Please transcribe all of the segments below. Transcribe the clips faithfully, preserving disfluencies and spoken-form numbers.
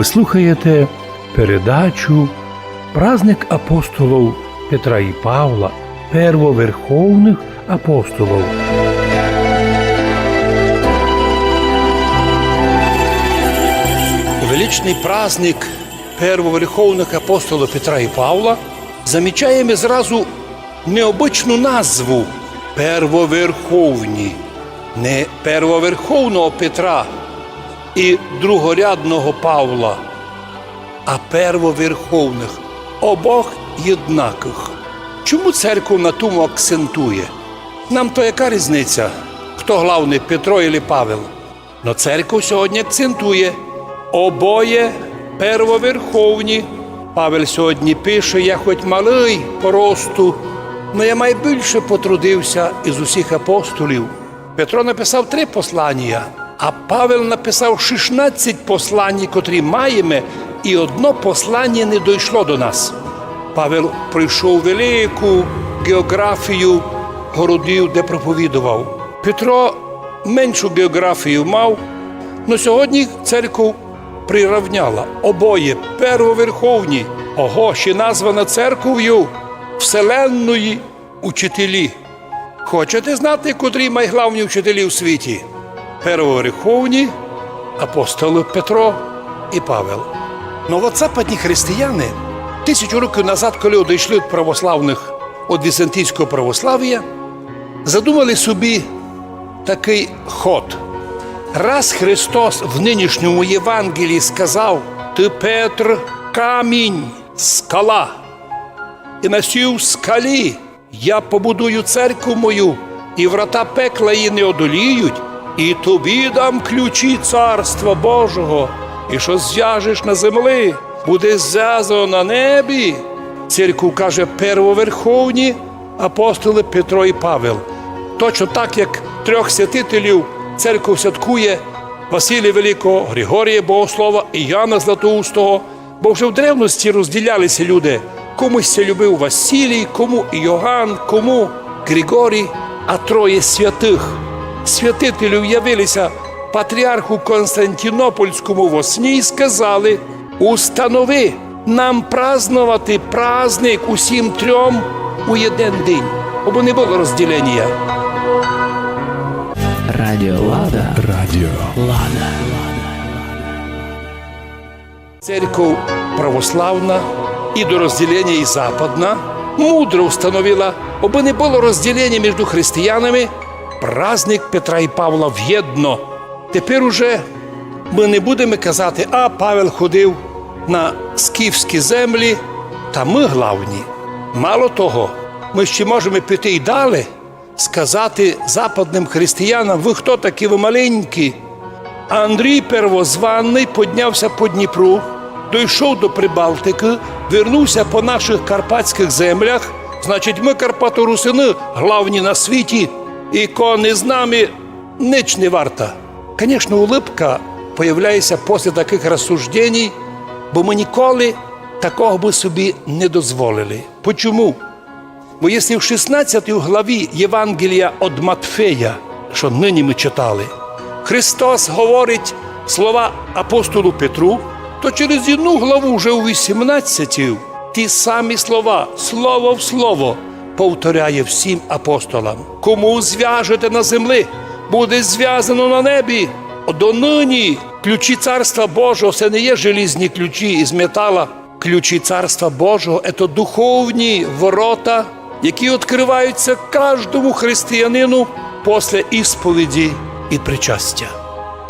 Вы слухаєте передачу «Праздник апостолов Петра і Павла, первоверховных апостолов». У величный праздник первоверховных апостолов Петра і Павла замічаєме зразу необычну назву — первоверховні. Не первоверховного Петра і другорядного Павла, а первоверховных, обох єднакых. Чому церков на тому акцентує? Нам то яка різниця, хто главный, Петро или Павел? Но церков сьогодні акцентує: обоє первоверховні. Павел сьогодні пише: «Я хоть малый по росту, но я май більше потрудив ся из усіх апостолів». Петро написав три посланія, а Павел написав шістнадцять посланій, котрі маєме, і одно посланіє не дойшло до нас. Павел пройшов велику ґеоґрафію городів, де проповідовав. Петро меншу ґеоґрафію мав, но сьогодні церков приравняла. Обоє первоверховні. Ого, ще названа церковю вселенної учителі. Хочете знати, котрі майглавні учителі у світі? Первоверховні апостолы Петро і Павел. Но от западні християни тисячу років назад, коли одійшли від православных, від візантійського православія, задумали собі такый ход. Раз Христос в нынішньому Євангелії сказав: «Ты, Петр, камінь, скала, і на сій скалі я побудую церкву мою, і врата пекла її не одоліють, і тобі дам ключі Царства Божого, і што звяжеш на землі, буде звязано на небі». Церков каже: первоверховні апостолы Петро і Павел. Точно так, як трьох святителів церков святкує: Василія Великого, Григорія Богослова і Яна Златоустого, бо вже в древности розділяли ся люди. Комусь ся любив Василій, кому Йоанн, кому Григорій, а троє святых святителів явили ся патріарху Константинопольському во сні і сказали: «Установи нам праздновати праздник усім трьом у єден день, обы не было розділенія». Радіо Лада. Радіо Лада. Церков православна і до розділенія і западна мудро установила, обы не было розділенія між християнами, праздник Петра і Павла вєдно. Тепер уже мы не будеме казати: «А Павел ходив на скіфські землі, та мы главні». Мало того, мы ще можеме піти й далі, сказати западным християнам: «Вы хто такі? Вы маленькі». Андрій Первозванный подняв ся по Дніпру, дойшов до Прибалтикы, вернув ся по нашых карпатськых землях, значить, мы, карпаторусины, главні на світі, і ко не з нами, нич не варта. Конечно, улыбка появляє ся после такых розсужденій, бо мы ніколи такого бы собі не дозволили. Почому? Бо якщо в шістнадцятій главі Євангелія од Матфея, што нині мы читали, Христос говорить слова апостолу Петру, то через єдну главу вже у вісімнадцятій ті самі слова, слово в слово, повторяє всім апостолам: «Кому звяжете на землі, буде звязано на небі». Донині ключі Царства Божого — се не є желізні ключі із метала. Ключі Царства Божого — це духовні ворота, які відкриваються кожному християнину після ісповіді і причастя.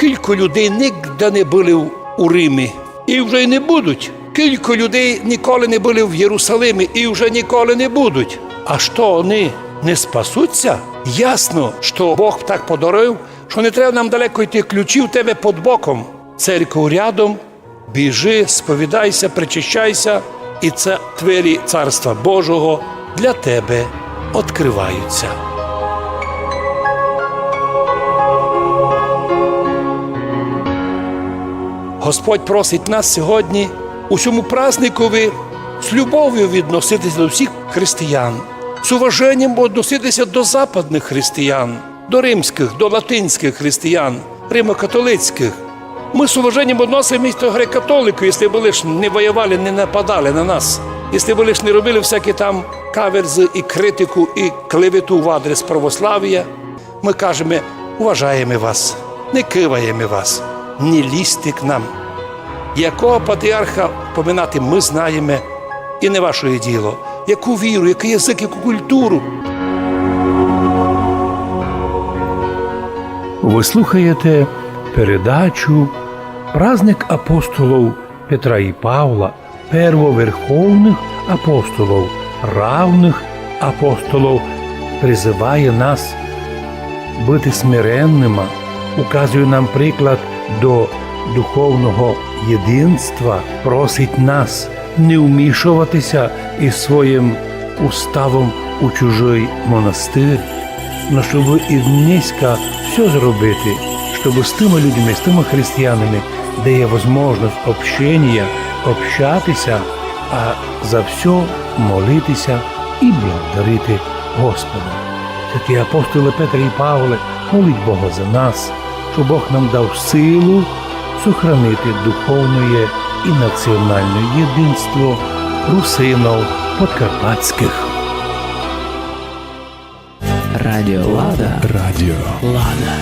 Кілько людей нігде не были в, у Римі, і вже й не будуть. Кілько людей ніколи не были в Єрусалимі, і вже ніколи не будуть. А што, они не спасуться? Ясно, што Бог так подарив, што не треба нам далеко йти, ключі в тебе під боком. Церков рядом, біжи, сповідайся, причащайся, і це двері Царства Божого для тебе відкриваються. Господь просить нас сьогодні у сьому праздникові з любов'ю відноситися до всіх християн, з уваженням відноситися до западных християн, до римськых, до латинськых християн, римокатолицькых. Мы с уважением односимся до греко-католиків, если бы лиш не воевали, не нападали на нас, если бы лиш не робили всякі там каверзы и критику, и клевету в адрес православія. Мы кажеме: уважаєме вас, не кываєме вас, не лізте к нам. Якого патріарха поминати, мы знаєме, и не вашоє діло. Яку віру, якый язык, яку культуру. Вы слухаєте передачу «Праздник апостолов Петра и Павла», первоверховных апостолов, равных апостолов, призыває нас быти смиренныма, указує нам приклад до духовного єдинства, просить нас не вмішовати ся из своїм уставом у чужый монастырь, но щоб и днеська всьо зробити, щоб з тыма людьми, з тыма християнами, де є возможность общенія, общати ся, а за всьо молити ся и благодарити Господа. Святі апостолы Петре и Павле, моліть Бога за нас, щоб Бог нам дав силу сохранити духовноє и національноє єдинство русинов подкарпатськых. Радіо Лада. Радіо Лада.